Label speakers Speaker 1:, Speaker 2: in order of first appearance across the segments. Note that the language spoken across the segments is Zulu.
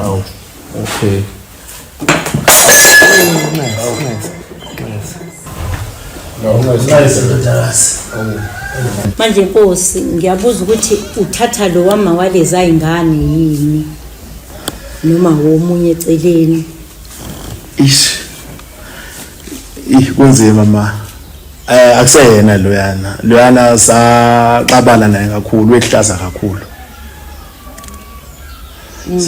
Speaker 1: Awu. Okay. Nice, nice. Nice.
Speaker 2: Nice ndodakazi.
Speaker 3: Manje Nkosi ngiyabuza ukuthi uthatha lo wama waleza ingane yini noma womunye eceleni.
Speaker 2: Ish. Ih kunzima ma. Eh akuseyena loyana. Loyana saxabana naye kakhulu, wehlaza kakhulu. Eh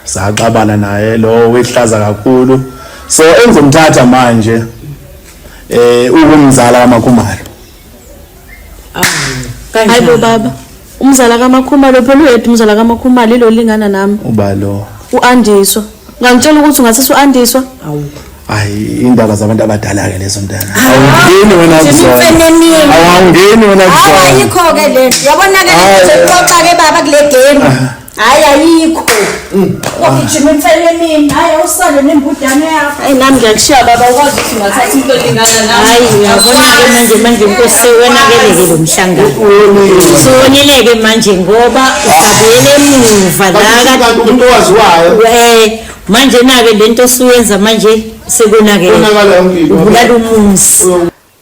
Speaker 2: saxabana naye lo wehlaza kakhulu. So engizomthatha manje eh ukumzala kaMakhumalo.
Speaker 4: Hayibo baba. Umzala kaMakhumalo phela uyedwa umzala kaMakhumalo ilo lingana nami.
Speaker 2: Uba lo.
Speaker 4: UAndiswa. Ungangitshela ukuthi ungathatha uAndiswa?
Speaker 3: Awu.
Speaker 2: Hayi indaba zabantu abadala ke lezo ntana. Awungeni wena kuzona.
Speaker 3: Imfenemini.
Speaker 2: Awungeni wena
Speaker 3: Hawu
Speaker 2: kuzona.
Speaker 3: ayikho ke lento. Yabona ke lento sekuxoxa ke baba kule game. Hayi ayikho. Wagijima imfenemini. Hayi awusale nembudane yakho.
Speaker 4: Hayi nami ngiyakushiya baba ukwazi ukuthi ungathatha into elingana nami.
Speaker 3: Hayi uyabona ke manje manje Nkosi wonakele-ke lo mhlangano. Suwonile-ke manje ngoba usabuyele emuva la
Speaker 1: Kanti umuntu owaziwayo.
Speaker 3: Manje na-ke lento osuyenza manje sekonakele.
Speaker 1: Konakala yonke into.
Speaker 3: Ubulala umuzi.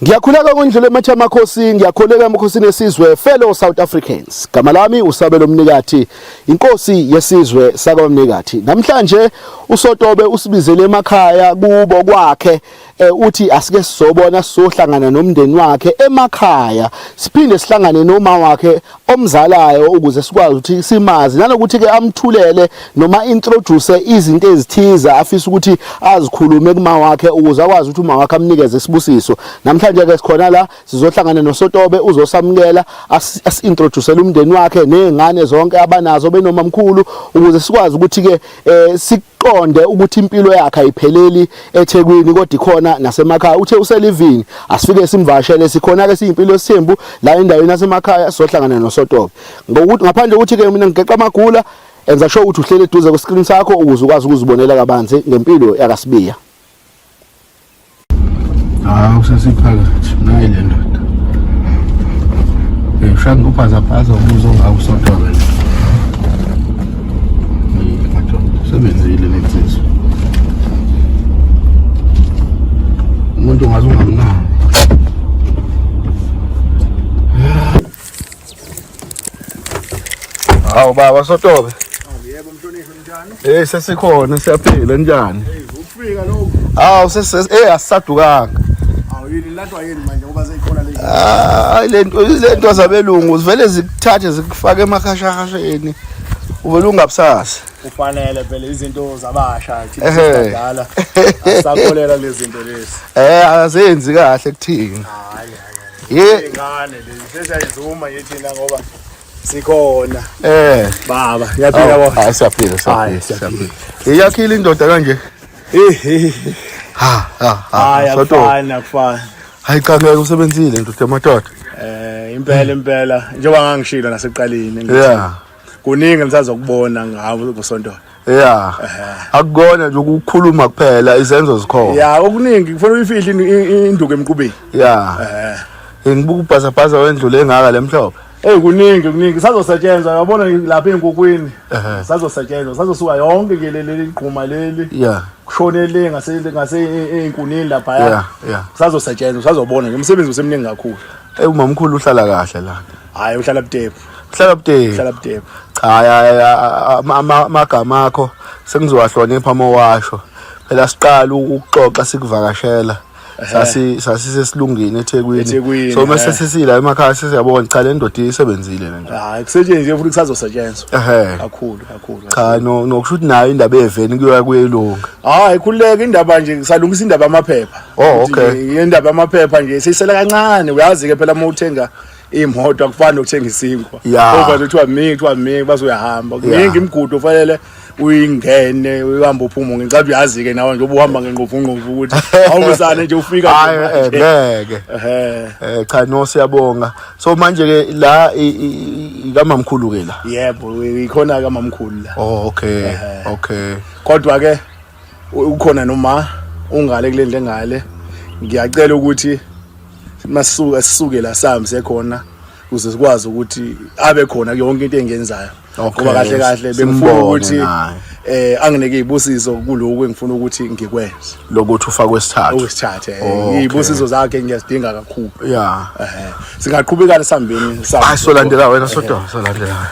Speaker 1: Ngiyakhuleka kundlule emathe amakhosi, ngiyakholeka emakhosini esizwe, fellow South Africans. Gama lami uSabelo Mnikathi, inkosi yesizwe sakwaMnikathi. Namhlanje uSotobe usibizele emakhaya kubo kwakhe eh, uthi asike sizobona sizohlangana nomndeni wakhe emakhaya siphinde sihlangane noma wakhe omzalayo ukuze sikwazi ukuthi simazi nanokuthi ke amthulele noma introduce izinto ezithize afisa ukuthi azikhulume kuma wakhe ukuze akwazi ukuthi uma wakhe amnikeze isibusiso. Namhlanje ke sikhona la sizohlangana noSotobe, uzosamukela asi-introducele umndeni wakhe nezingane zonke abanazo benomamkhulu ukuze sikwazi ukuthi ke eh, siqonde ukuthi impilo yakhe ayipheleli eThekwini kodwa ikhona nasemakhaya. Uthe uselivini, asifike simvashele. Sikhona ke siyimpilo sithembu la endaweni yasemakhaya, sizohlangana noSotobe. Ngokuthi ngaphandle ukuthi ke mina ngigeqa amagula, enza sure ukuthi uhlele eduze kwe-screen sakho ukuze ukwazi ukuzibonela kabanzi ngempilo yakaSibiya.
Speaker 2: Hawu sesiphakathi nayi le ndoda. Eh ushaya ngobhazabhaza umuzi ongaka uSotobe lo. Eh madoda usebenzile le nsizwa. Umuntu ungaze ungamnaki.
Speaker 1: Hawu baba Sotobe.
Speaker 2: Yebo mhlonishwa njani?
Speaker 1: Eh sesikhona siyaphila njani?
Speaker 2: Hey ukufika lokhu.
Speaker 1: Hawu sesi eh asisadukanga.
Speaker 2: Awu yini latwa yini manje ngoba seyikhona le.
Speaker 1: Hayi lento zabelungu zivele zikuthathe zikufake emakhashahasheni. Uvele ungabusasi.
Speaker 2: Kufanele phela izinto zabasha thina sidala. Asakholela lezi zinto lezi.
Speaker 1: Eh azenzi kahle kuthina.
Speaker 2: Hayi hayi.
Speaker 1: Ye
Speaker 2: Ingane lezi sesiyayizuma nje thina ngoba sikhona.
Speaker 1: Eh
Speaker 2: baba ngiyaphila bo.
Speaker 1: Hayi siyaphila
Speaker 2: Hayi,
Speaker 1: siyaphila
Speaker 2: siyaphila.
Speaker 1: siyaphila. Iyakhile indoda kanje.
Speaker 2: Eh.
Speaker 1: Ha ha ha.
Speaker 2: Hayi
Speaker 1: Sotobe.
Speaker 2: akufani akufani.
Speaker 1: Hayi cha ngeke usebenzile ndoda yamadoda.
Speaker 2: Eh impela impela njengoba ngangishilo nasekuqaleni ngithi
Speaker 1: Yeah.
Speaker 2: kuningi nisazokubona ngawo kusonto.
Speaker 1: Yeah. Akukona nje ukukhuluma kuphela izenzo zikhona.
Speaker 2: Ya okuningi kufanele uyifihle induku emqubeni.
Speaker 1: Yeah.
Speaker 2: Eh.
Speaker 1: Ngibuka ubhazabhaza wendlule engaka lemhlophe.
Speaker 2: Hey kuningi kuningi sazosetshenzwa yabona lapha ey'nkukwini sazosetshenzwa sazosuka yonke ke leli ligquma leli.
Speaker 1: Yeah.
Speaker 2: Kushone le ngase ngase ey'nkunini lapha.
Speaker 1: Yeah, yeah.
Speaker 2: Sazosetshenzwa sazobona nje umsebenzi usemningi kakhulu.
Speaker 1: Eh umamkhulu uhlala kahle la.
Speaker 2: Hayi uhlala butepu.
Speaker 1: Uhlala butepu.
Speaker 2: Uhlala butepu.
Speaker 1: Cha hayi amagama akho sengizowahlonipha uma washo. Phela siqala ukuxoxa sikuvakashela. Sasi sasisesilungini eThekwini.
Speaker 2: eThekwini,
Speaker 1: So mase
Speaker 2: eh.
Speaker 1: sesila emakhaya sesiyabona cha le ndoda isebenzile le nto.
Speaker 2: Hayi kusetshenzwe futhi kusazosetshenzwa.
Speaker 1: Ehhe.
Speaker 2: Kakhulu kakhulu.
Speaker 1: Cha no nokusho ukuthi nayo indaba yeveni kuyoya kuyelunga.
Speaker 2: Hayi khululeka indaba nje ngisalungisa indaba yamaphepha.
Speaker 1: Oh,
Speaker 2: Ukuthi
Speaker 1: okay.
Speaker 2: nje Indaba yamaphepha nje seyisele kancane uyazi ke phela uma uthenga imoto akufani nokuthenga isinkwa.
Speaker 1: Yeah.
Speaker 2: Over kuthiwa mingi kuthiwa mingi base uyahamba.
Speaker 1: Yeah.
Speaker 2: Kuningi imigudu ofanele uyingene uyihamba uphume ngicabanga uyazi ke nawe njengoba uhamba ngenqovu ukuthi awubusane nje ufika nje
Speaker 1: Hayi
Speaker 2: manje.
Speaker 1: ngeke.
Speaker 2: Ehhe.
Speaker 1: Eh cha no siyabonga. So manje ke la ikamamkhulu ke la.
Speaker 2: Yebo ikhona kamamkhulu la.
Speaker 1: Oh okay. Okay.
Speaker 2: Kodwa ke ukhona noma ungale kule ndle engale ngiyacela ukuthi masuka sisuke la sami sekhona ukuze sikwazi ukuthi abe khona yonke into engiyenzayo
Speaker 1: Okay.
Speaker 2: ngoba kahle kahle bengifuna
Speaker 1: Simbone
Speaker 2: ukuthi
Speaker 1: naye.
Speaker 2: Anginike izibusiso kuloko engifuna ukuthi ngikwenze.
Speaker 1: Lokuthi ufakwe isithathu.
Speaker 2: Okwesithathu izibusiso zakhe ngiyazidinga kakhulu. Singaqhubeka sihambeni.
Speaker 1: Hayi, solandela wena Sotobe, solandela wena.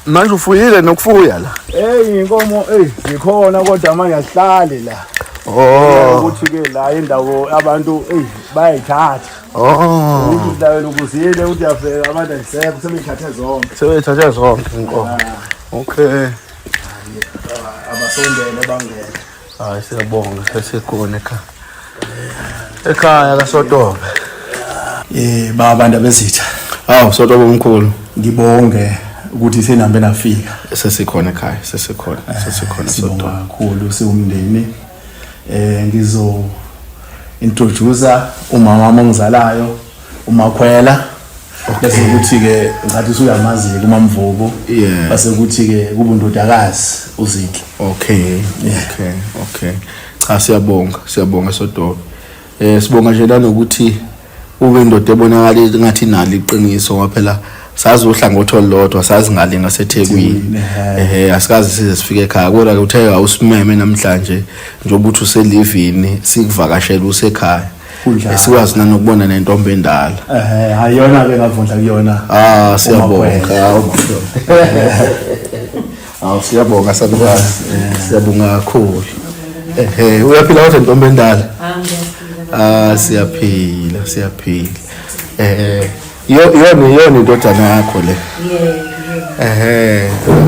Speaker 1: Manje ufuyile nokufuya la?
Speaker 2: Hey, inkomo ey zikhona kodwa manje asihlali la.
Speaker 1: Oh.
Speaker 2: Ukuthi ke la indawo abantu ey bayayithatha.
Speaker 1: Oh.
Speaker 2: Ukuthi udlawela ukuzile uthi uyafika abantu ayisekho sebeyithathe zonke.
Speaker 1: Sebeyithathe zonke inkomo. Okay.
Speaker 2: Abasondele bangene.
Speaker 1: Hayi, siyabonga, sesikhona ekhaya. Ekhaya kaSotobe.
Speaker 2: Baba Ndabezitha.
Speaker 1: Hawu Sotobe omkhulu.
Speaker 2: Ngibonge ukuthi senihambe nafika.
Speaker 1: Sesikhona ekhaya, sesikhona, sesikhona
Speaker 2: Sibonga
Speaker 1: Sotobe.
Speaker 2: kakhulu siwumndeni. Ngizo introduce umama wami ongizalayo, uMakhwela. Bese kuthi ke ngathi usuyamazi ke uMamvubu. Base kuthi ke kuba undodakazi uZinhle.
Speaker 1: Okay. Okay, okay. Cha, siyabonga, siyabonga Sotobe. Sibonga nje nanokuthi ube indoda ebonakala ngathi inalo iqiniso, ngoba phela sazi uhlangothi olulodwa, sazi ngale ngaseThekwini. Asikaze size sifike ekhaya, kodwa ke uthe awusimeme namhlanje njengoba uthi uselivini, sikuvakashela usekhaya.
Speaker 2: Kunjalo.
Speaker 1: Sikwazi nanokubona nentombi endala.
Speaker 2: Ayona ke ngavundla kuyona.
Speaker 1: Ah, siyabonga.
Speaker 2: Umakhwela.
Speaker 1: Hawu, Hawu, siyabonga salukazi. Siyabonga kakhulu. Uyaphila kodwa ntombi endala? Ah, siyaphila, siyaphila. Yona indodana yakho le.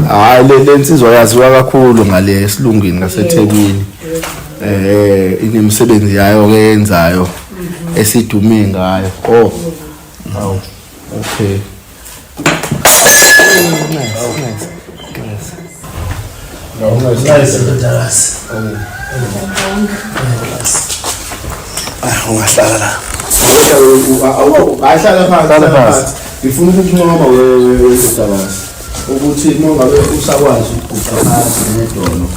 Speaker 1: Hayi, le nsizwa yaziwa kakhulu ngale esilungwini ngaseThekwini. Inemisebenzi yayo ke yenzayo esidume ngayo. Oh. Hawu. Okay. Nice, nice. Nice.
Speaker 2: Nice ndodakazi. Ah, ungahlala la.
Speaker 1: Ahlala phansi, hlala phansi. Ngifuna ukukuncoma wendodakazi ukuthi uma ngabe usakwazi ukuguqa phansi ngedolo,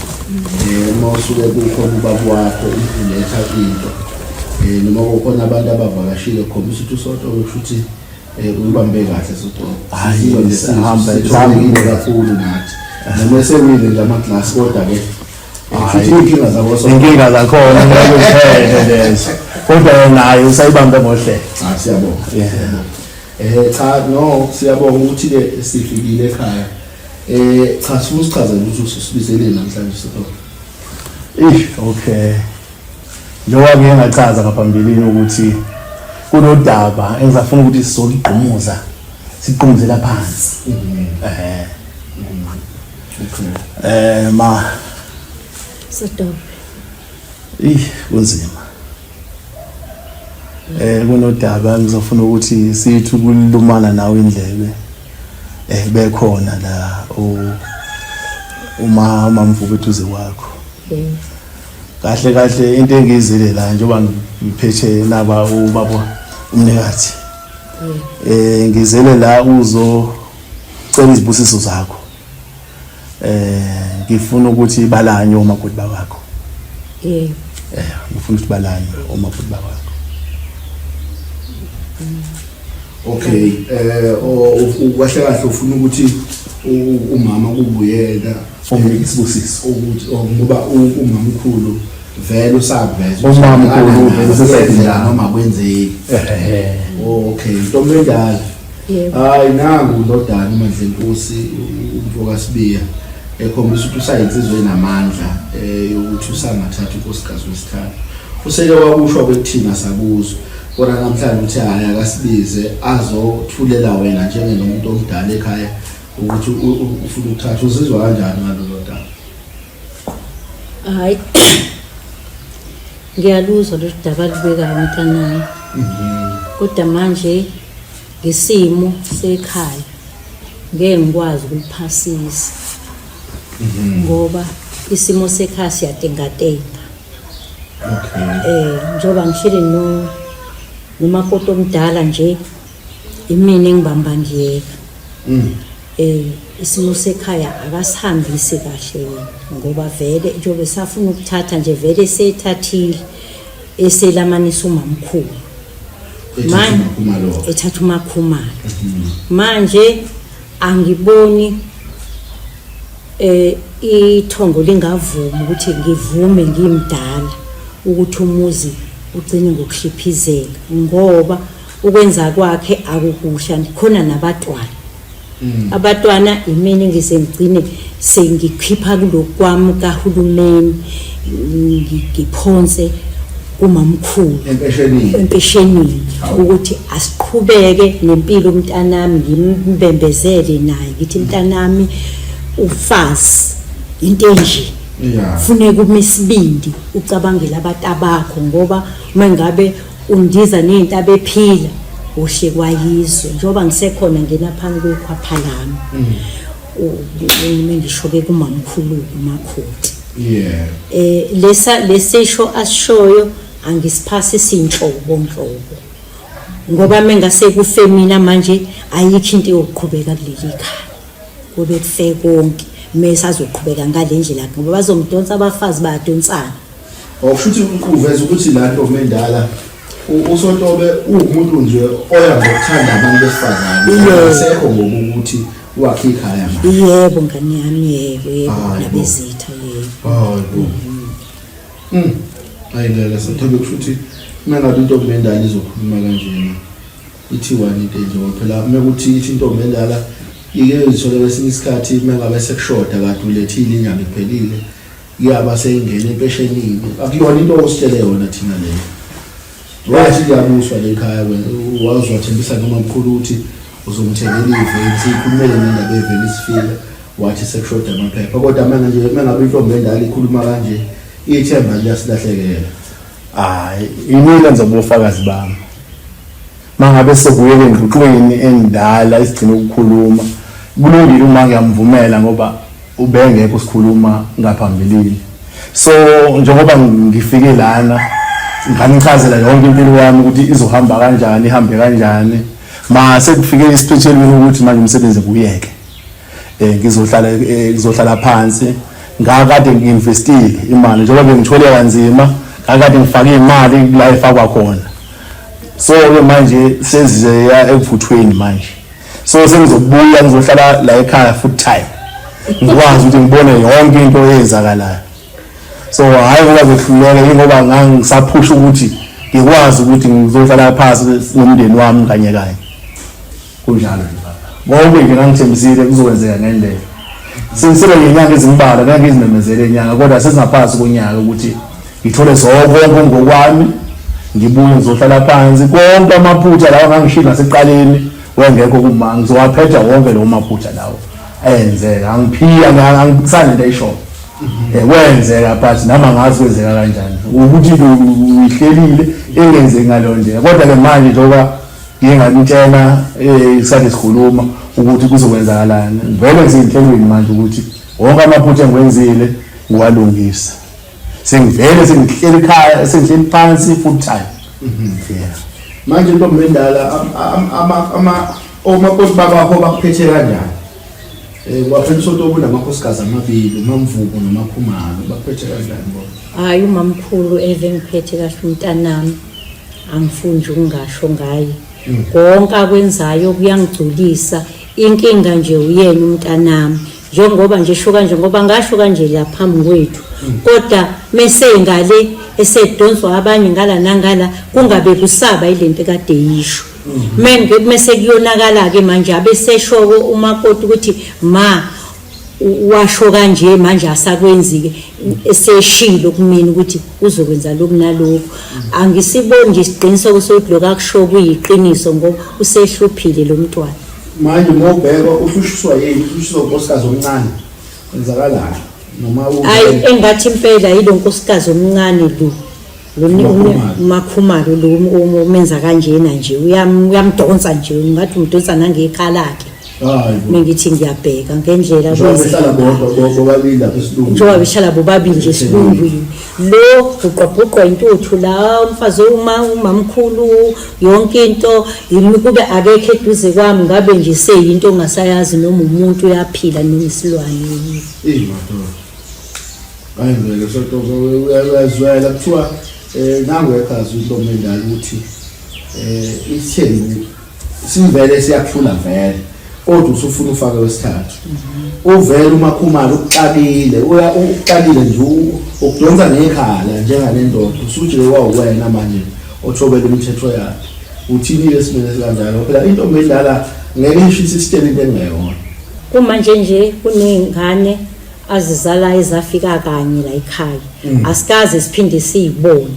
Speaker 1: uma usuke kukhona ubaba wakho uletha into, noma kukhona abantu abavakashile, khombisa ukuthi uSotobe kusho ukuthi uyibambe kahle Sotobe.
Speaker 2: Hayi,
Speaker 1: Sizizwa nje
Speaker 2: sihamba,
Speaker 1: sithobekile kakhulu nathi. Noma esewile nje amaglasi, kodwa ke futhi iy'nkinga zabo Sotobe.
Speaker 2: Inkinga zakhona ngeke kuphele lezo. Kodwa naye usayibambe ngohlelo.
Speaker 1: Cha, siyabonga. Siyabonga. Cha, no, siyabonga ukuthi ke sifikile ekhaya. Cha, sifuna usichazele ukuthi usibizeleni namhlanje Sotobe.
Speaker 2: Okay. Njengoba ngike ngachaza ngaphambilini ukuthi kunodaba engisafuna ukuthi sizoligqumuza, siqhumuzela phansi. Ma.
Speaker 3: Sotobe.
Speaker 2: Kunzima. Kunodaba ngizofuna ukuthi sithi ukulumana nawe indlebe. Bekhona la uma uMamvubu eduze kwakho. Kahle kahle into engiyizile la njengoba ngiphethe naba ubaba umnikathi. Ngizele la uzocela izibusiso zakho. Ngifuna ukuthi balanywe omakoti bakho. Ngifuna ukuthi balanywe omakoti bakho.
Speaker 1: Okay, kahle kahle ufuna ukuthi umama kubuyena
Speaker 2: umnike isibusiso
Speaker 1: ukuthi ngoba umama mkhulu vele usaveza
Speaker 2: Umama mkhulu vele usesayidini.
Speaker 1: noma kwenzeki. Okay, ntombi endala. Hayi, nangu ndodana uMandlenkosi umfo kaSibiya ekhombisa ukuthi usayinsizwe enamandla yokuthi usangathatha unkosikazi wesithathu. Useke wakusho kwekuthina sakuzwa. Kodwa namhlanje uthi hayi akasibize azothulela wena njengenomuntu omdala ekhaya ukuthi ufuna ukuthatha. Uzizwa kanjani ngalolo daba?
Speaker 3: Hayi, ngiyaluzwa lolu daba lubekayo mntanami. Kodwa manje ngesimo sekhaya ngeke ngikwazi ukuliphasisa. Ngoba isimo sekhaya siyatengatenga. Njengoba ngihleli nomakoti omdala nje, imina engibamba ngiyeka. Isimo sekhaya akasihambisi kahle yena, ngoba vele njengoba esafuna ukuthatha nje vele sethathile eselamanisa umamkhulu.
Speaker 1: Ethatha uMakhumalo.
Speaker 3: Ethatha uMakhumalo. Manje angiboni Ithongo lingavuma ukuthi ngivume ngimdala ukuthi umuzi ugcine ngokuhliphizeka ngoba ukwenza kwakhe akukuhle khona nabatwana. Abatwana imini ngize ngigcine sengikhipha kulokhu kwami kahulumeni ngiphonse kumamkhulu
Speaker 1: Empeshenini.
Speaker 3: Empeshenini ukuthi asiqhubeke nempilo umntanami, ngimbembezele naye ngithi mntanami ufazi into enje. Funeka ume isibindi ucabangele abantu abakho ngoba uma ngabe undiza ney'ntaba ephila uhle kwayizwe njengoba ngisekhona ngena phansi kwekhwapha lami. Ngisho-ke kumamkhulu umakhoti. Lesa lesisho asishoyo angisiphasi sinhlobo nhlobo ngoba mengase kufe mina manje ayikho into eyoqhubeka kuleli khaya, kube kufe konke mese azoqhubeka ngale ndlela ngoba bazomdonsa abafazi bayadonsana.
Speaker 1: Okusho ukuthi uveza ukuthi la ntombi endala uSontobe uwumuntu nje oya ngokuthanda abantu besifazane, asekho ngokuthi wakhe ikhaya manje.
Speaker 3: Yebo ngane yami, yebo yebo.
Speaker 1: Hayi bo.
Speaker 3: Nabezitha, yebo.
Speaker 1: Hayi bo. Hayi ngeke Sontobe, kusho ukuthi uma ngabe intombi endala izokhuluma kanjena ithiwani into enje, ngoba phela uma kuthi ithi intombi endala ike izithole kwesinye isikhathi uma ngabe sekushoda kade ulethile inyanga iphelile iyaba seyingena empeshenini, akuyona into ositshele yona thina leyo. Wathi liyabuswa le khaya wena, waze wathembisa noma mkhulu ukuthi uzomthengela iveni, siyikhulumele nendaba yeveni isifika, wathi sekushoda amaphepha. Kodwa manje nje uma ngabe intombi endala ikhuluma kanje ithemba liyasilahlekela.
Speaker 2: Hayi, imina ngizoba ofakazi bami. Mangabe sebuyele engxoxweni endala isigcine ukukhuluma, kulungile uma ngiyamvumela ngoba ubengekho sikhuluma ngaphambilini. So njengoba ngifike lana nganichazela yonke impilo yami ukuthi izohamba kanjani, ihambe kanjani. Ma sekufike isiphethelweni ukuthi manje umsebenzi kuyeke. Ngizohlala phansi, ngakade ngi-investile imali njengoba bengithole kanzima, ngakade ngifake imali la efakwa khona. So ke manje seziya ekuvuthweni manje, so sengizobuya ngizohlala la ekhaya full time, ngikwazi ukuthi ngibone yonke into eyenzakalayo. So hhayi ngoba ngihluleke, yingoba ngangisaphusha ukuthi ngikwazi ukuthi ngizohlala phansi nomndeni wami kanye kanye. Kunjalo nje baba, konke nje ngangithembisile kuzokwenzeka ngendlela. Sengisele ngenyanga ezimbalwa, ngeke ngizimemezele inyanga kodwa sesingaphansi konyaka ukuthi ngithole zonke ngokwami, ngibuye ngizohlala phansi. Konke amaphutha lawa ngangishilo nasekuqaleni wengekho kuma, ngizowaphetha wonke lawo maphutha lawo enzeka. Angiphiya angisanento into ayishoyo. Kwenzeka but nami angazi kwenzeka kanjani ukuthi into uyihlelile ingenzeki ngaleyo ndlela. Kodwa-ke manje njengoba ngiye nganitshela kusade sikhuluma ukuthi kuzokwenzakalani, vele ngiseyinhlelweni manje ukuthi wonke amaphutha engiwenzile ngiwalungise. Sengivele sengihleli ekhaya, sengihleli phansi full time. Yeah.
Speaker 1: Manje ntombi endala, ama omakoti babakho bakuphethe kanjani? Ngoba phela uSontobe unamakhosikazi amabili, uMamvubo noMakhumalo, bakuphethe kanjani bona?
Speaker 3: Hhayi, umamkhulu eve ngiphethe kahle umntanami, angifuni nje ukungasho ngaye. Konke akwenzayo kuyangigculisa, inkinga nje uyena umntanami. Njengoba nje sho kanje, ngoba ngasho kanje la phambi kwethu, kodwa mese ngale esedonswa abanye ngala nangala, kungabe kusaba ilento ekade yisho. Menge mese kuyonakala ke manje abesesho umakoti ukuthi ma washo kanje manje asakwenzi ke, eseshilo kumina ukuthi uzokwenza lokhu nalokhu. Angisiboni nje isiqiniseko sokuthi lokhu akusho kuyiqiniso ngoba usehluphile lo mntwana.
Speaker 1: Manje uma ubheka uhlushiswa yini, uhlushiswa unkosikazi omncane, kwenzakalani noma
Speaker 3: Hayi, engathi impela yilo nkosikazi omncane lo lo uMakhumalo lo umenza kanjena nje, uyamdonsa nje, ungathi umdonsa nangekhala-ke.
Speaker 1: Hayi bo.
Speaker 3: Mengithi ngiyabheka ngendlela
Speaker 1: Njengoba
Speaker 3: kwenzeka
Speaker 1: behlala
Speaker 3: ngayo.
Speaker 1: bodwa bobabili lapha esilungwini.
Speaker 3: Njengoba behlala bobabili nje esilungwini, lo bhuqwabhuqwa intuthu la umfazi uma umamkhulu yonke into yimi, kube akekho eduze kwami ngabe nje seyinto ongasayazi noma umuntu uyaphila noma isilwane.
Speaker 1: Eyi madoda. Hayi ngeke Sontobe, uyazwela kuthiwa nangu ekhazi intombi endala ukuthi isithembu sivele siyakuhlula vele. Kodwa usufuna ufake wesithathu. Uvele uMakhumalo ukuxakile, uya ukuxakile nje ukudonsa ngekhala njengalendoda. Usujike kwawuwena manje othobela imithetho yakhe. Uthini-ke esimeni esikanjalo? Phela intombi endala ngeke ishise isitshele into engeyona.
Speaker 3: Kumanje nje kuney'ngane azizalayo ezafika kanye la ekhaya mm. asikaze siphinde siyibone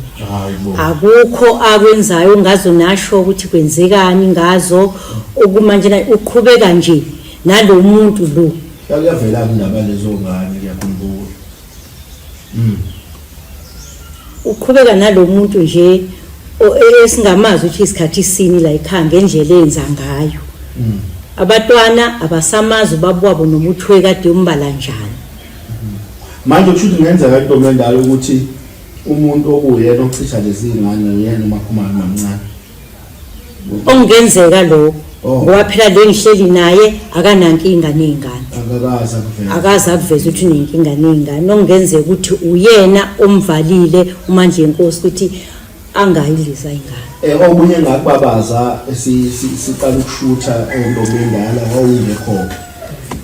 Speaker 3: akukho akwenzayo ngazo nasho ukuthi kwenzekani ngazo okumanje uqhubeka nje nalo muntu lo
Speaker 1: kuyavela indaba lezo ngane ngiyakhumbula
Speaker 3: mm. Uqhubeka nalomuntu nje esingamazi ukuthi isikhathi sini la ekhaya ngendlela enza ngayo. Mm. Abatwana abasamazi ubaba wabo noma uthwe kade umbala njani.
Speaker 1: Mm. Manje kusho ukuthi kungenzeka intombi endala ukuthi umuntu okuyena ochitha lezi ngane uyena uMakhumalo mamncane.
Speaker 3: Okungenzeka lokho oh. ngoba phela le ngihleli naye akanankinga ney'ngane
Speaker 1: akakaze akuveze
Speaker 3: akaze akuveze ukuthi unenkinga ney'ngane okungenzeka ukuthi uyena omvalile uMandlenkosi ukuthi angayidlisa ingane
Speaker 1: eh okunye ngakubabaza siqala ukushutha entombi endala wawungekho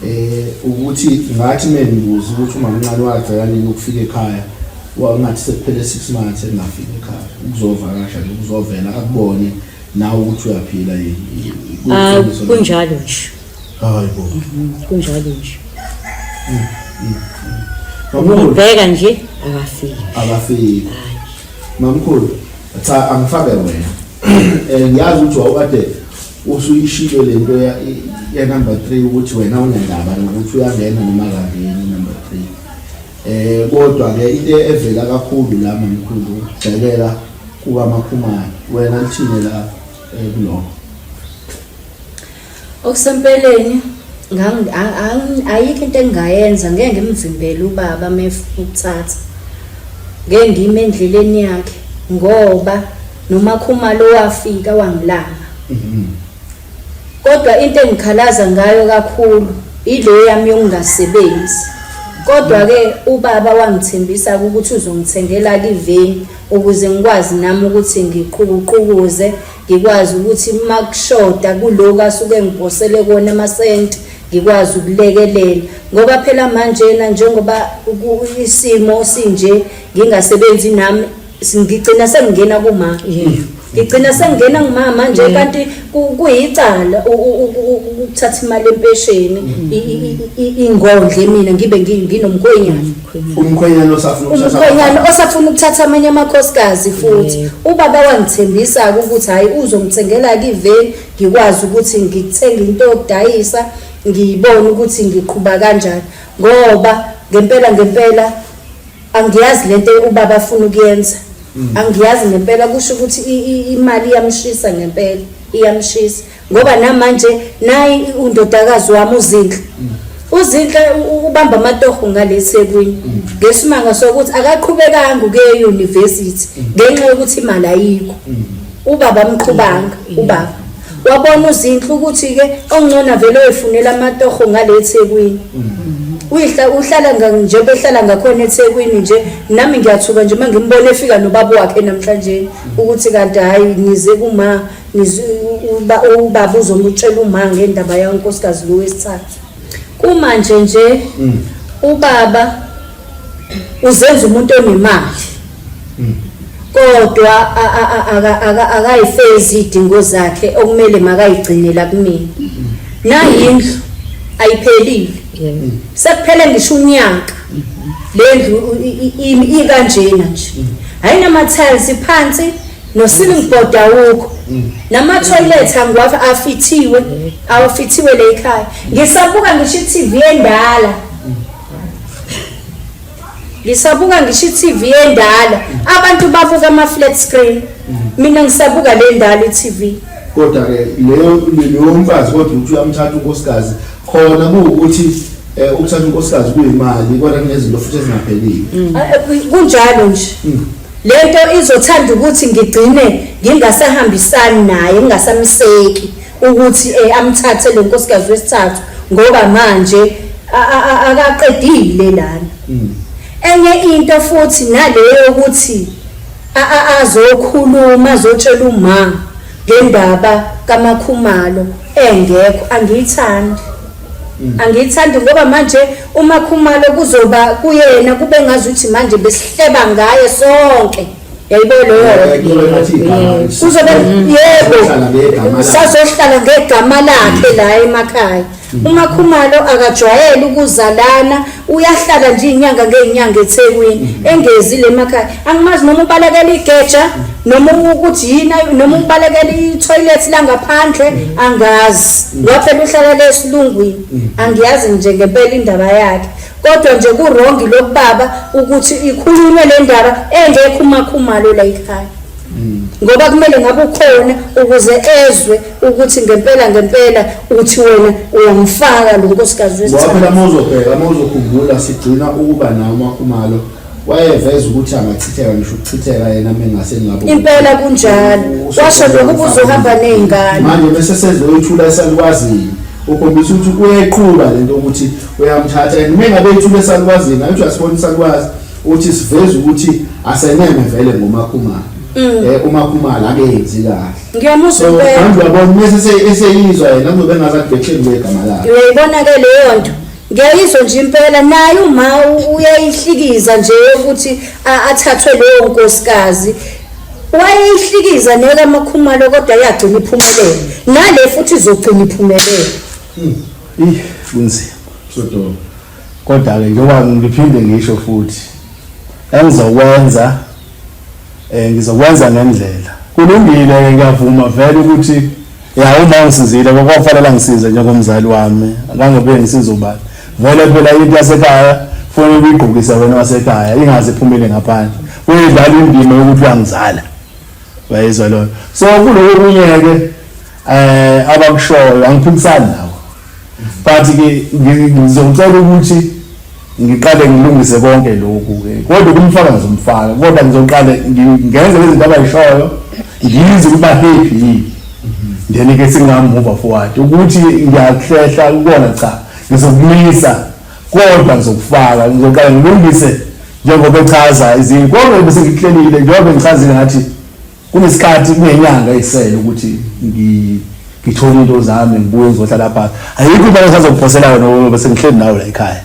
Speaker 1: eh ukuthi ngathi mengibuza ukuthi umamncane wagcela nini ukufika ekhaya Wangathi sekuphele 6 months engafiki ekhaya ukuzovakasha nje ukuzovela akubone nawe ukuthi uyaphila yini.
Speaker 3: Ah kunjalo nje.
Speaker 1: Hayi bo.
Speaker 3: Mhm, kunjalo nje. Mm, mm, mm. Ubheka nje akafiki.
Speaker 1: Akafiki. Mamkhulu, cha angifake wena. Eh ngiyazi ukuthi wawukade usuyishilo lento ya ya number 3 ukuthi wena unendaba nokuthi uyangena noma akangeni number 3. Eh kodwa ke into evela kakhulu la mamkhulu ukugxekela kukaMakhumalo. Wena lithini la eh, kulokho?
Speaker 5: Okusempeleni ayikho into engingayenza ngeke ngimvimbele ubaba mefuna ukuthatha. Ngeke ngime endleleni yakhe ngoba noMakhumalo wafika wangilama. Mhm. Kodwa into engikhalaza ngayo kakhulu ile yami yokungasebenzi. Kodwa-ke ubaba wangithembisa-ke ukuthi uzongithengela-ke iveni ukuze ngikwazi nami ukuthi ngiqhukuqhukuze, ngikwazi ukuthi uma kushoda kulokhu asuke engiphosele kona amasenti, ngikwazi ukulekelela. Ngoba phela manjena njengoba isimo sinje ngingasebenzi nami ngigcina sengingena kuma ngigcina sengingena kumama manje kanti kuyicala ukuthatha imali empesheni mm. ingondle mina ngibe nginomkhwenyana
Speaker 1: umkhwenyana osafuna
Speaker 5: ukuthatha umkhwenyana osafuna ukuthatha amanye amakhosikazi futhi ubaba wangithembisa ukuthi hayi uzongithengela ke iveni ngikwazi ukuthi ngithenge into yokudayisa ngiyibone ukuthi ngiqhuba kanjani ngoba ngempela ngempela Angiyazi lento ubaba afuna ukuyenza. Mm. Angiyazi ngempela kusho ukuthi imali iyamshisa ngempela, iyamshisa. Ngoba namanje nayi undodakazi wami uZinhle. Mm. UZinhle ubamba amatoho ngale eThekwini. Mm. Ngesimanga sokuthi akaqhubekanga ukuya e-university ngenxa yokuthi imali ayikho. Ubaba amqhubanga ubaba. Wabona uZinhle ukuthi ke ongcono vele oyifunela amatoho ngale eThekwini. Uyihla uhlala nje behlala ngakhona eThekwini nje nami ngiyathuka nje mangimbona efika nobaba wakhe namhlanje ukuthi kanti hayi nize kuma nize ubaba uzomutshela uma ngendaba yankosikazi lo wesithathu. Kumanje nje mm. ubaba uzenza umuntu onemali kodwa akayifezi idingo zakhe okumele makayigcine la kumina nayindlu ayiphelile sekuphele ngisho unyaka le ndlu ikanjena nje ayinama-tiles phansi no-ceiling board awukho nama-toilet angiwafa afithiwe awafithiwe le ekhaya ngisabuka ngisho i-tv endala Ngisabuka ngisho i-TV endala. Abantu babuka ama-flat screen. Mina ngisabuka le ndala i-TV.
Speaker 1: Kodwa ke leyo leyo mfazi kodwa uthi uyamthatha unkosikazi khona kuwukuthi eh, ukuthatha unkosikazi kuyimali kodwa kunezinto futhi ezingaphelile.
Speaker 5: Mm. Eh, kunjalo nje. Mm. Lento izothanda ukuthi ngigcine ngingasahambisani naye ngingasamseki ukuthi eh, amthathe lo nkosikazi wesithathu ngoba manje akaqedile lana mm. enye into futhi naleyo ukuthi azokhuluma azotshela uma ngendaba kaMakhumalo engekho angiyithandi. Angiyithandi ngoba manje uMakhumalo kuzoba kuyena kube ngazuthi manje besihleba ngaye sonke. Yayibo leyo kuzobe yebo sazohlala ngegama lakhe la emakhaya. UMakhumalo akajwayele ukuzalana uyahlala nje inyanga ngey'nyanga eThekwini engezi le emakhaya. Angimazi noma ubalekela igeja noma ukuthi yini noma ubalekela i-toilet langaphandle angazi. Ngoba phela uhlala le esilungwini angiyazi nje ngempela indaba yakhe. Kodwa nje ku-wrong lokubaba ukuthi ikhulunywe le ndaba engekho uMakhumalo la ekhaya. Ngoba kumele ngabe ukhona ukuze ezwe ukuthi ngempela ngempela uthi wena uyamfaka lo nkosikazi
Speaker 6: Ngoba phela
Speaker 5: wesithathu.
Speaker 6: uma uzobheka uma uzokhumbula sigcina ukuba nawo uMakhumalo wayeveza ukuthi angachitheka ngisho ukuchitheka yena mengase ngabo.
Speaker 5: Impela kunjalo. Washo nokuba uzohamba ney'ngane.
Speaker 6: Manje bese sezoyithula esalukwazini ukhombisa ukuthi uyayiqhuba lento ukuthi uyamthatha and mengabe ethula esalukwazini angithi uyasibona isalukwazi uthi siveza ukuthi aseneme vele ngoMakhumalo. UMakhumalo akenzi kahle.
Speaker 5: Ngiyamuzwa
Speaker 6: So
Speaker 5: impela.
Speaker 6: manje uyabona mase eseyizwa yena kuzobe engazathi bekuhleli ngegama lakhe.
Speaker 5: Uyayibona ke leyo nto. Ngiyayizwa nje impela naye uma uyayihlikiza nje ukuthi athathwe leyo nkosikazi. Wayeyihlikiza nekaMakhumalo kodwa yagcina iphumelele. Nale futhi izogcina iphumelele.
Speaker 2: Ih kunzima.
Speaker 6: Sodo.
Speaker 2: Kodwa ke njengoba ngiphinde ngisho futhi engizokwenza ngizokwenza ngendlela. Kulungile ke ngiyavuma vele ukuthi ya uma ngisizile kwakufanele ngisize njengomzali wami akangobe ngisiza ubani. Vele phela into yasekhaya kufanele uyigqokise wena wasekhaya ingaze iphumele ngaphandle. Uyidlala indima yokuthi uyangizala. Uyayizwa leyo. So kuloko kunye ke abakushoyo angiphikisani nawo. But ke ngizocela ukuthi ngiqale ngilungise konke lokhu ke. Kodwa ukumfaka ngizomfaka, kodwa ngizoqale ngenze izinto abayishoyo ngizwe ukuba happy yini. Then ke singamove forward. Ukuthi ngiyakuhlehla ukubona cha ngizokumisa kodwa ngizokufaka ngizoqale ngilungise njengoba echaza izinto. Konke bese ngikuhlelile njengoba ngichazile ngathi kunesikhathi kunenyanga esele ukuthi ngithole into zami ngibuye ngizohlala phansi. Ayikho into engisazokuphosela yona ngoba bese ngihleli nawe la ekhaya.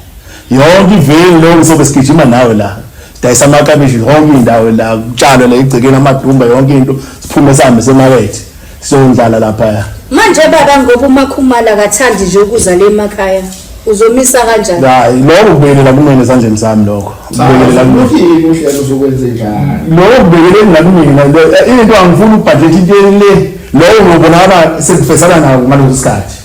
Speaker 2: Yonke iveni lo ngizobe sigijima nawe la. Sidayisa amakabishi yonke indawo la kutshalwe la igcekeni amadumba yonke into siphume sihambe semakethe siyondlala lapha.
Speaker 5: Manje baba ngoba uMakhumalo akathandi nje ukuza le emakhaya uzomisa kanjani?
Speaker 2: Hayi lokho kubekelela kumina esandleni sami lokho. Kubekelela kumina.
Speaker 6: Uthi yini uhlelo uzokwenza njani?
Speaker 2: Lokho kubekelela nakumina into angifuni ukubhajetha into le lowo ngobonakala sekufesana nawo ngaleso sikhathi.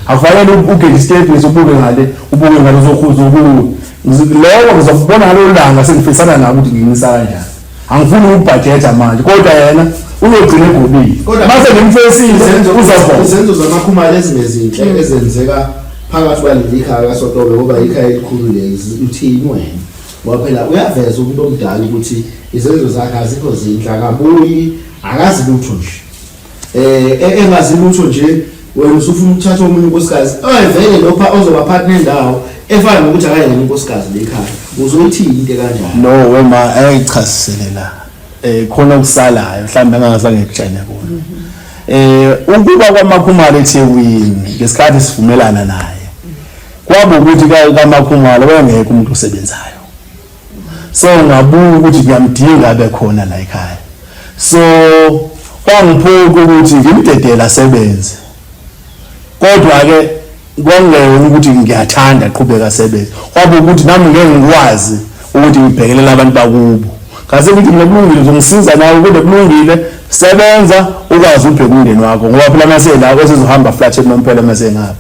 Speaker 2: Akufanele ugede step ubuke ngale ubuke ngale uzokhuza ubuke. Lokho ngizokubona ngalolu langa sengifisana nawo ukuthi ngimisa kanjani. Angifuni ukubhajetha manje kodwa yena uzogcina egobile. Mase ngimfesile uzobona.
Speaker 6: Izenzo zamakhumalo ezingezinhle ezenzeka phakathi kwaleli khaya kaSotobe ngoba ikhaya elikhulu leli uthini wena? Ngoba phela uyaveza umuntu omdala ukuthi izenzo zakhe azikho zinhle akabuyi akazi lutho nje. Engazi lutho nje wena usufuna ukuthatha omunye unkosikazi vele lopha ozoba phakathi nendawo efana nokuthi akayena unkosikazi lekhaya uzoyithini into kanjani?
Speaker 2: No wema ayichasisele la. Khona okusalayo mhlawumbe angazange ngikutshele kona. Ukuba kwaMakhumalo eThekwini ngesikhathi sivumelana naye kwaba ukuthi kaMakhumalo wayengekho umuntu osebenzayo. So ngabuka ukuthi ngiyamdinga abe khona la ekhaya. So kwangiphoqa ukuthi ngimdedele asebenze. Kodwa ke kwangeyona ukuthi ngiyathanda aqhubeka asebenze. Kwaba ukuthi nami ngeke ngikwazi ukuthi ngibhekelele abantu bakubo. Ngase ngithi mina kulungile uzongisiza nawe kodwa kulungile sebenza ukwazi ubheka umndeni wakho ngoba phela mase la osezohamba flat enomphela mase ngapha.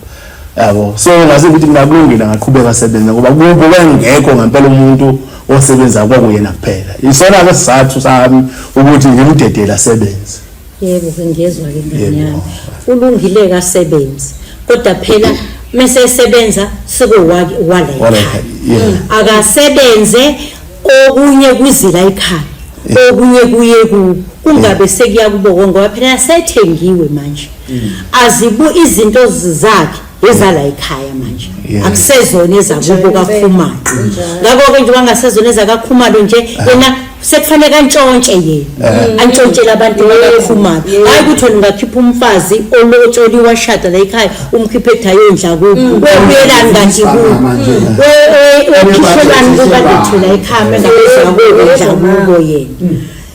Speaker 2: Yabo. So ngase ngithi mina kulungile ngaqhubeka sebenza ngoba kubo wengekho ngempela umuntu osebenza kwakuyena kuphela. Isona ke sizathu sami ukuthi ngimdedele asebenze.
Speaker 3: Yebo ke ngiyezwa ke ngane yami. Ulungile kasebenzi. Kodwa phela mase esebenza sekuwake wala ekhaya. Akasebenze okunye kuzila ekhaya. Okunye kuye ku kungabe sekuya kubo ngoba phela sethengiwe manje. Azibu izinto zakhe. Ezala ekhaya manje akusezona ezakubo kaKhumalo. Ngakho-ke nje wangasezona ezakaKhumalo nje yena sekufanele antshontshe yena, antshontshele abantu bakaKhumalo. Hhayi ukuthi wena ungakhipha umfazi olotsholiwe washada la ekhaya, umkhiphe ethi ayondla kubo, uyobuyelani kanti kubo, uyokhishelani kubantu la ekhaya mengabe kubo yena.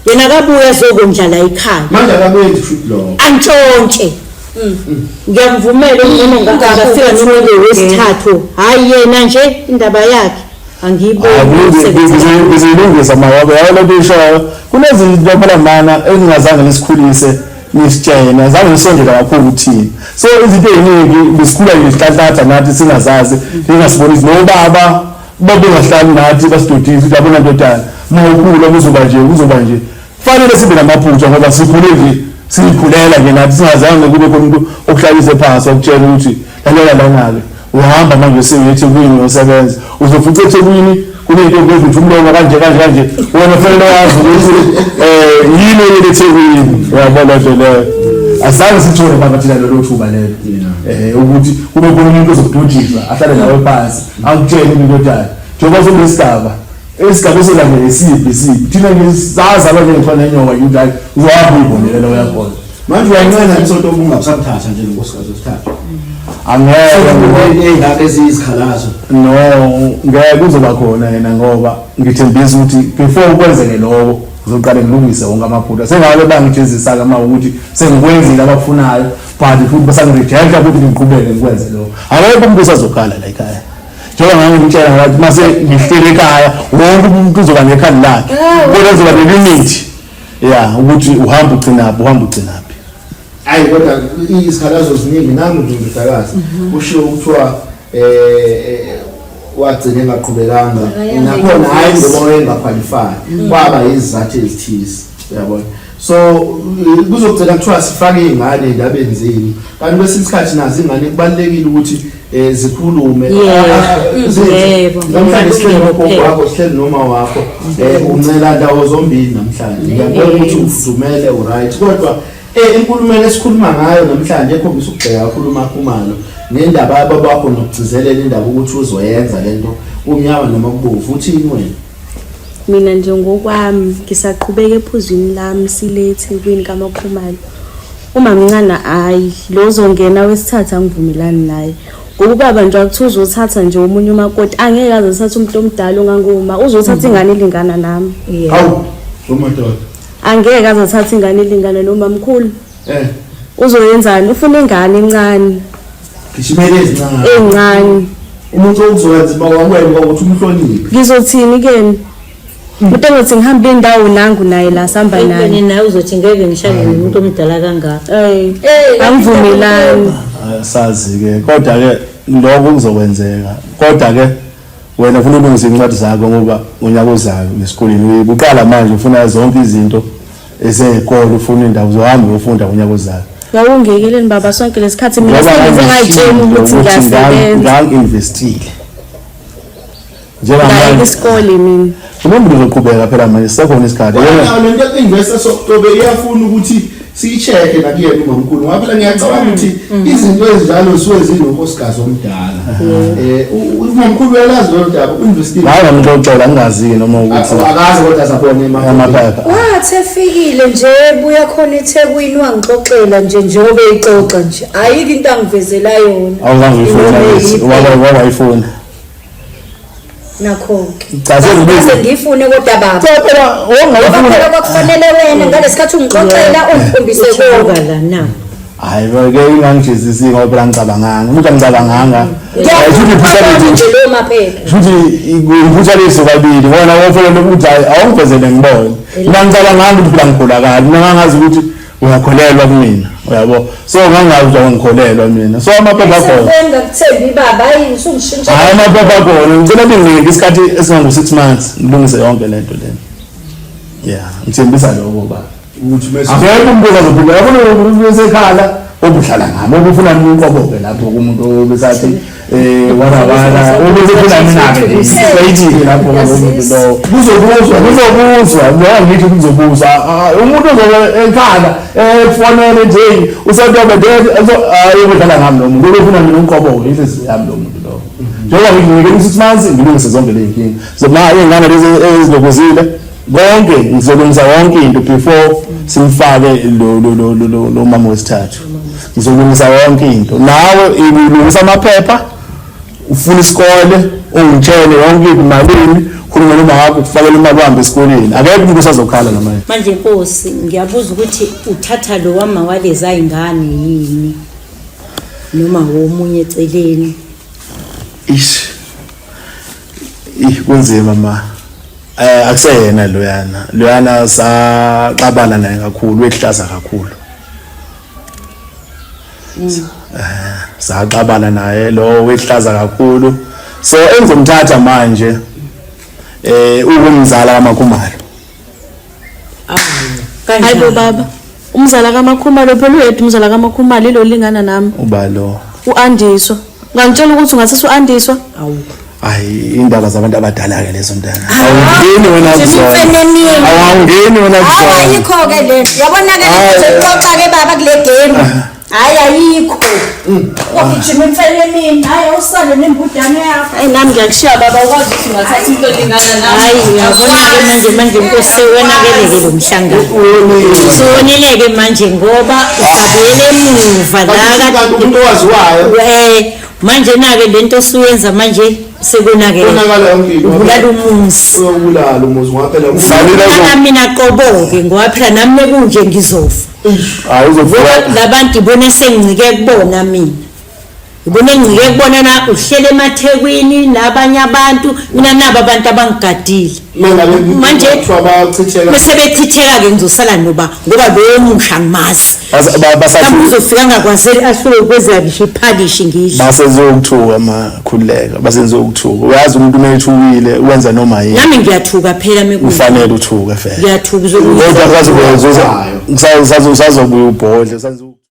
Speaker 3: Yena akabuye azokondla la ekhaya.
Speaker 6: Manje akabuye futhi lo.
Speaker 3: Antshontshe. Ngiyamvumela noma ngafika noma wesithathu. Hayi yena nje indaba yakhe angiyiboni.
Speaker 2: Ngizilungisa mawabo yawo lento ishoyo. Kunezinto phela mana engingazange nisikhulise nisitshene, azange nisondele kakhulu kuthina. So izinto eziningi besikhula nje sihlanhlatha nathi singazazi, ningasibonisi nobaba babengahlali nathi basidodise ukuthi yabona ndodana uma ukhula kuzoba nje kuzoba nje. Kufanele sibe namaphutha ngoba sikhule nje siyikhulela nje nathi singazange kube khona umuntu okuhlalise phansi okutshela ukuthi lalela lana-ke uhamba manje sewuye eThekwini uyosebenza, uzofica eThekwini kuney'ntombi ezivutha umlomo kanje kanje kanje, wena kufanele wazi ukuthi um yini oyele eThekwini, uyabona nje leyo. Azange sithole baba thina lelo thuba lelo um ukuthi kube khona umuntu ozokududisa ahlale nawe phansi akutshele into ndodana njengoba sekunesigaba isigaba esilandela isiphi isiphi thina nje sazalwa nje ngifana nenyoka nje ukuthi hayi uzohamba uyibonele la uyakhona.
Speaker 6: Manje uyanqena isonto ubungasamthatha nje nonkosikazi wesithathu?
Speaker 2: Angeke.
Speaker 6: Ey'ngaka eziyizikhalazo.
Speaker 2: No, ngeke kuzoba khona yena ngoba ngithembisa ukuthi before kwenzeke lokho ngizoqale ngilungise wonke amaphutha. Sengabe bangijezisa-ke uma ukuthi sengikwenzile abakufunayo but futhi basangirejecta futhi ngiqhubeke ngikwenze lokho. Akekho umuntu osazokhala la ekhaya. Njengoba ngangimtshela ngathi mase ngihleli ekhaya wonke umuntu uzoba nekhanda lakhe. Kodwa uzoba nelimit. Ya ukuthi uhamba ugcinaphi, uhamba ugcinaphi.
Speaker 6: Hayi kodwa izikhalazo ziningi nangu nje ndodakazi. Ushiwo kuthiwa wagcina engaqhubekanga nakhona hayi ngoba wayengaqualify kwaba izizathu ezithize uyabona. So kuzogcina kuthiwa sifake izingane endabeni zenu kanti kwesinye isikhathi nazo ingane kubalulekile ukuthi zikhulume.
Speaker 3: Yebo.
Speaker 6: Namhlanje sihleli nogogo wakho, sihleli noma wakho, uncela ndawo zombili namhlanje. Ngiyabona ukuthi ufudumele uright, kodwa enkulumeni esikhuluma ngayo namhlanje ekhombisa ukugxeka kakhulu uMakhumalo ngendaba yababakho nokugcizelela indaba ukuthi uzoyenza lento kumnyama noma kubovu, uthini wena?
Speaker 4: Mina nje ngokwami ngisaqhubeka ephuzwini lami sile eThekwini kaMakhumalo. Umamncane hhayi lo ozongena wesithathu angivumelani naye. Ngoba ubaba nje akuthiwa uzothatha nje omunye umakoti angeke aze athathe umuntu omdala onganguma, uzothatha ingane elingana nami.
Speaker 6: Hawu, umadoda.
Speaker 4: Angeke aze athathe ingane elingana nomamkhulu. Uzoyenzani? Ufuna ingane encane.
Speaker 6: Gijimele ezincane.
Speaker 4: Encane.
Speaker 6: Umuntu okuzokwenza uba wakwena ukuthi umhloniphe.
Speaker 4: Ngizothini kuyena? Umuntu engothi ngihamba indawo nangu naye la sihamba naye.
Speaker 3: Ekubeni naye uzothi ngeke ngishade nomuntu omdala kangaka.
Speaker 4: Eh, angivumelani.
Speaker 2: Sazi ke kodwa ke lokho kuzokwenzeka. Kodwa ke wena ufuna ulungise incwadi zakho ngoba unyaka ozayo esikoleni uqala manje ufuna zonke izinto ezeyikole, ufuna indawo uzohamba uyofunda unyaka ozayo.
Speaker 4: Wawungekeleni baba sonke lesikhathi mina sengize ngayitshela ukuthi ngiyasebenza.
Speaker 2: Ngangi-investile.
Speaker 4: Njengamanje isikole mina.
Speaker 2: Umuntu uzoqhubeka phela manje sisekhona isikhathi.
Speaker 6: Wena lento yoku-investa sokutobe iyafuna ukuthi siyi-check-e nakuyena umamkhulu ngoba phela ngiyacabanga ukuthi izinto ezinjalo zisuke zinonkosikazi omdala. Umamkhulu uyalazi lolu daba, u-investile.
Speaker 2: Hayi ngamxoxela ngingazi-ke noma ukuthi
Speaker 6: Akazi kodwa asabone
Speaker 2: amaphepha.
Speaker 5: Wathi efikile nje ebuya khona eThekwini wangixoxela nje njengoba eyixoxa nje. Ayikho into angivezela yona.
Speaker 2: Awuzange uyifune angithi? Wawayifuna.
Speaker 5: Nakho-ke.
Speaker 2: Cha, sengibizwe.
Speaker 5: Ngase ngiyifune kodwa baba.
Speaker 2: Cha phela
Speaker 5: Ngoba
Speaker 2: ongayifuna.
Speaker 5: phela kwakufanele wena ngalesikhathi ungixoxela ungikhombise konke.
Speaker 3: Uthi la na.
Speaker 2: Hayi ke ingangijezisi ngoba phela ngicabanganga. Umuntu angicabanganga. Futhi
Speaker 5: Ngiyakubona nje leyo maphepha.
Speaker 2: Futhi iphutha leso kabili. Wona wofanele ukuthi hayi awungivezele ngibone. Mina ngicabanganga ukuthi phela ngikholakala. Mina ngangazi ukuthi uyakholelwa kumina. Uyabo? So ngangazi ukuthi awungikholelwa mina. So amaphepha akhona.
Speaker 5: Sengakuthembi baba hayi usungishintsha.
Speaker 2: Hayi amaphepha akhona. Ngicela ninginike isikhathi esingango 6 months ngilungise yonke lento lena. Yeah, ngithembisa lokho baba.
Speaker 6: Ukuthi mase
Speaker 2: Akekho umuntu ozophinda yabona umuntu osekhala obuhlala ngami obufuna niqoboke lapho kumuntu obesathi Wala wala ukuthi funa mina-ke nje straight lapho ngalo muntu lowo.
Speaker 1: Kuzobuzwa.
Speaker 2: Kuzobuzwa, ngoba ngithi kuzobuzwa. Ah, umuntu ozobe ekhala efonele nje uSotobe ayobedlala ngami lo muntu, ubefuna mina ungiqoboke inhliziyo yami lo muntu lowo. Njengoba nginike u-6 months ngilungise zonke ley'nkinga zoma iy'ngane lezi ezilokuzile konke, ngizolungisa yonke into before simfake lo mama wesithathu. Ngizolungisa yonke into, nawe ulungisa amaphepha, ufuna isikole, ungitshele yonke into, malini, khuluma noma wakho ukufakela imali uhambe esikoleni. Akekho umuntu osazokhala namanje.
Speaker 3: Manje nkosi, ngiyabuza ukuthi uthatha lo wama walezi ayingane yini noma womunye eceleni?
Speaker 2: Ish, ih, kunzima ma. Akuseyena loyana, loyana saxabana naye kakhulu, wehlaza kakhulu. Saxabana naye lo, wehlaza kakhulu, so engizomthatha manje ukumzala kaMakhumalo.
Speaker 3: Kanjani?
Speaker 4: Hayibo baba, umzala kaMakhumalo phela uyedwa umzala kaMakhumalo ilo lingana nami.
Speaker 2: Uba lo?
Speaker 4: U-Andiswa. Ungangitshela ukuthi ungathatha u-Andiswa?
Speaker 3: Awu.
Speaker 2: Ayi, indaba zabantu abadala ke lezo, ntana, awungeni wena kuzona.
Speaker 5: Imfenemini.
Speaker 2: Awungeni wena
Speaker 5: Hawu,
Speaker 2: kuzona.
Speaker 5: ayikho-ke le nto, yabona-ke.
Speaker 2: Hayi.
Speaker 5: Nje ke baba kule game, hhayi, ayikho. Wagijima imfenemini, hhayi, awusale nembudane yakho.
Speaker 4: Hayi, nami ngiyakushiya baba, ukwazi ukuthi ungathatha into elingana nami.
Speaker 3: Hayi, uyabona-ke manje nkosi, wonakele-ke lo mhlangano, suwonile-ke manje ngoba usabuyele emuva la.
Speaker 1: Kanti umuntu owaziwayo.
Speaker 3: Manje na-ke lento osuyenza manje sekonakele.
Speaker 1: Konakala yonke into.
Speaker 3: Ubulala umuzi.
Speaker 1: Uyobulala umuzi ngoba phela
Speaker 2: Ufanele.
Speaker 3: Ubulala mina qobo-ke, ngoba phela nami mekunje ngizofa.
Speaker 2: Hayi, uzovuka.
Speaker 3: Ngoba labantu ibona sengincike kubona mina, ibona engincike kubona na uhlele emathekwini nabanye abantu, mina nabo abantu abangigadile.
Speaker 1: Mangabe
Speaker 3: Manje-
Speaker 1: kuthiwa bayachitheka.
Speaker 3: Bese bechitheka-ke, ngizosala noba ngoba loyo musha angimazi. Mhlawumbe uzofika angakwazeli, ahlule ukwenzela ngisho iphalishi ngidle.
Speaker 2: Basezokuthuka makhululeka, basezokuthuka. Uyazi umuntu uma ethukile wenza noma yini.
Speaker 3: Nami ngiyathuka phela mekunje.
Speaker 2: Kufanele uthuke vele.
Speaker 3: Ngiyathuka.
Speaker 2: Kodwa kusazobuya, usazobuya ubhodle.